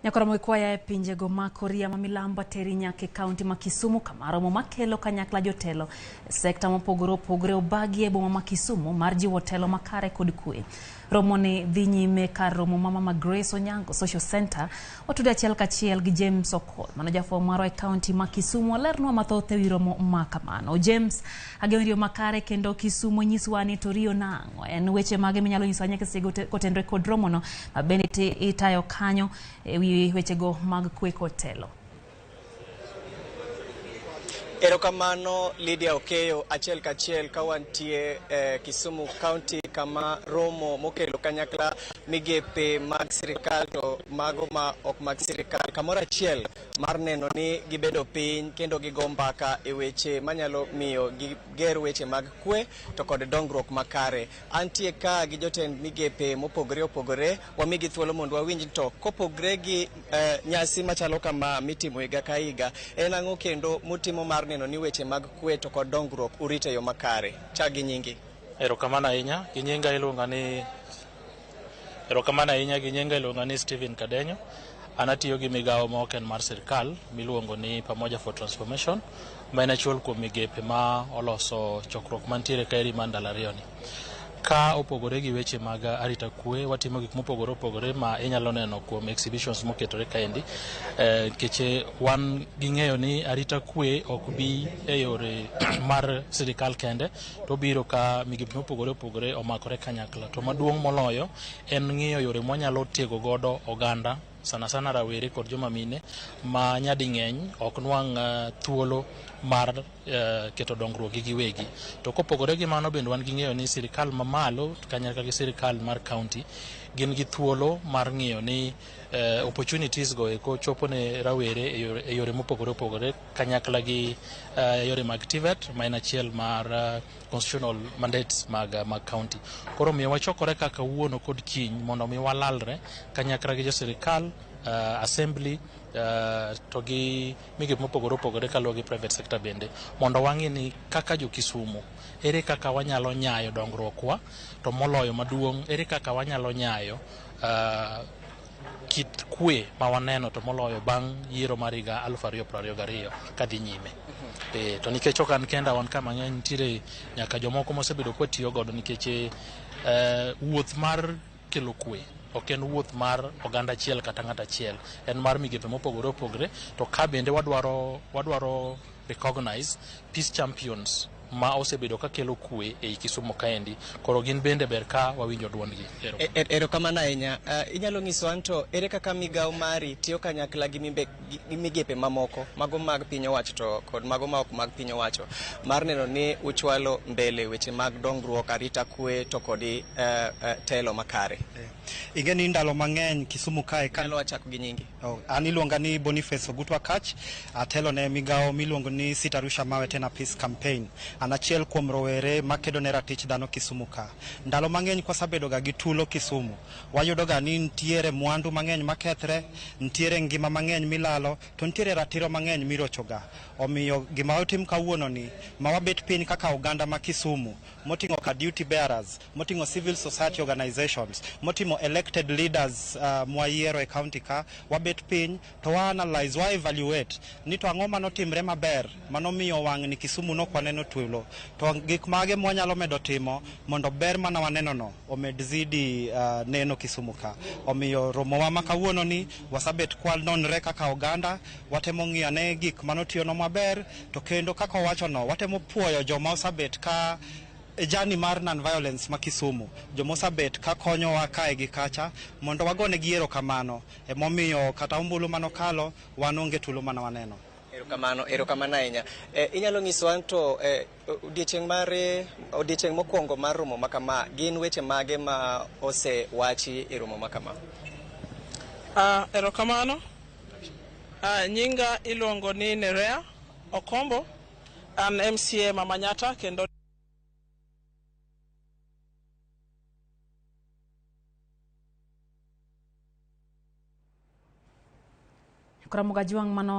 Nyakoromo ikwaya e pinjego ma Korea ma milambo teri nyaka e kaunti ma Kisumu kama romo makelo kanyakla jotelo e sekta mopogore opogore obagi e boma ma Kisumu mar jiwo telo makare kod kwe. Romo ni dhi nyime kar romo ma Mama Grace Onyango Social Center otude achiel kachiel gi James Okol mano jafwambo marwa e kaunti ma Kisumu olernwa mathoth ewi romo ma kamano. James, ageno riyo makare kendo Kisumu nyiswa ni to riyo nang'o? En weche mage minyalo nyiso nyaka seche kotenore kod romono ma bende itayo kanyo ewi wechego mag kwe kod telo? Erokamano Lydia Okeyo, achiel kachiel ka wantie Kisumu County kama romo mokelo kanyakla migepe mag sirikal to mago ma ok mag sirikal kamoro achiel mar neno ni gibedo piny kendo gigo mbaka e weche manyalo miyo giger weche mag kwe to kod dongruok makare. Antie ka gi jotend migepe mopogore opogore, wamigi thuolo mondo wawinj to kopogre gi nyasi machalo kama mitimo higa ka higa, en ang'o kendo mutimo mar neno ni weche mag kwe to kod dongruok urito e yo makare. Chak gi nyingi. Erokamano ahinya, gi nyinga iluonga ni Erokamano ahinya, gi nyinga iluonga ni Stephen Kadenyo. An atiyo gi migawo ma ok en mar sirkal miluongo ni Pamoja for Transformation, ma en achiel kuom migepe ma oloso chokruok mantiere kaeri mar ndalo ariyo ni. Ka opogore gi weche mag arita kwe, watimo gik mopogore opogore ma inyalo neno kuom exhibitions moketore kaendi. Nikech wan ging'eyo ni arita kwe ok bi e yore mar sirikal kende, to obiro ka migepe mopogore opogore omakore kanyakla. To maduong' moloyo en ng'iyo yore mwanyalo tiego godo oganda, sana sana rawere kod joma mine ma nyading'eny ok nwang' thuolo mar keto dongruok gi giwegi. To kopogore gi mano bende wan gi ng'eyo ni sirikal mamalo kanyakla gi sirikal mar county gin gi thuolo mar ng'iyo ni opportunities go eko chopo ne rawere e yore mopogore opogore kanyakla gi yore mag TVET ma en achiel mar constitutional mandates mag county. Koro miyo wachokore kaka kawuono kod kiny mondo mi walalre kanyakla gi jo sirikal, assembly, to gi migepe mopogore opogore kaluwore gi private sector bende mondo wang'i ni kaka jo Kisumu ere kaka wanyalo nyayo dongruokwa, to moloyo maduong' ere kaka wanyalo nyayo kit kwe ma waneno to moloyo bang' yiero mar higa 2022 kadhi nyime. To nikech ok an kenda, wan ka mang'eny, nitiere nyaka jomoko mosebedo kwatiyo godo nikech wuoth mar kelo kwe ok en wuoth mar oganda achiel kata ng'ato achiel, en mar migepe mopogore opogore. To ka bende wadwaro recognize peace champions ma osebedo ka kelo kwe ei Kisumu kaendi, koro gin bende ber ka wawinjo duondgi. Erokamano ahinya. Inyalo nyiso an to ere kaka migawo mari tiyo kanyakla gi migepe mamoko, mago mag piny owacho to kod mago ma ok mag piny owacho, mar neno ni uchwalo mbele weche mag dongruok, arita kwe to kod telo makare? Ing'e ni ndalo mang'eny Kisumu kae Nyalo wachako gi nyingi. An iluonga ni Boniface Ogutwa Kach, atelo ne migawo miluongo ni Sitarusha Mawe Tena Peace Campaign. An achiel kuom rowere makedo ne ratich dhano Kisumu ka. Ndalo mang'eny kwasebedo ga gi tulo Kisumu, wayudo ga ni nitiere mwandu mang'eny makethre, nitiere ngima mang'eny milalo, to nitiere ratiro mang'eny mirocho ga. Omiyo gima otim kawuono ni, ma wabet piny kaka oganda ma Kisumu, moting'o ka duty bearers, moting'o civil society organizations, moting'o elected leaders mwayiero e county ka, wabet piny to wa analyze, wa evaluate ni to ang'o manotimre maber manomiyo wang' ni Kisumu nok waneno tulo, to gik mage mwanyalo medo timo mondo ber mana waneno no omed zidi neno Kisumu ka. Omiyo romowa ma kawuono ni wasabet kwa nonre kaka oganda, watemo ng'iyo ane gik manotiyonwa maber, to kendo kaka owacho no watemo puoyo joma osabet ka e journey mar non-violence ma Kisumu, joma osabet ka konyowa kae gi kacha mondo wagonegi erokamano. Emomiyo kata ombulu manokalo wan onge tulo mana waneno. Erokamano, erokamano ahinya. Inyalo nyiso an to odiechieng' mokwongo mar romo ma kama, gin weche mage ma osewachi e romo ma kama? Erokamano. Nyinga iluongo ni Nerea Okombo, an MCA ma Manyata kendo Koro Mugajwang' mano.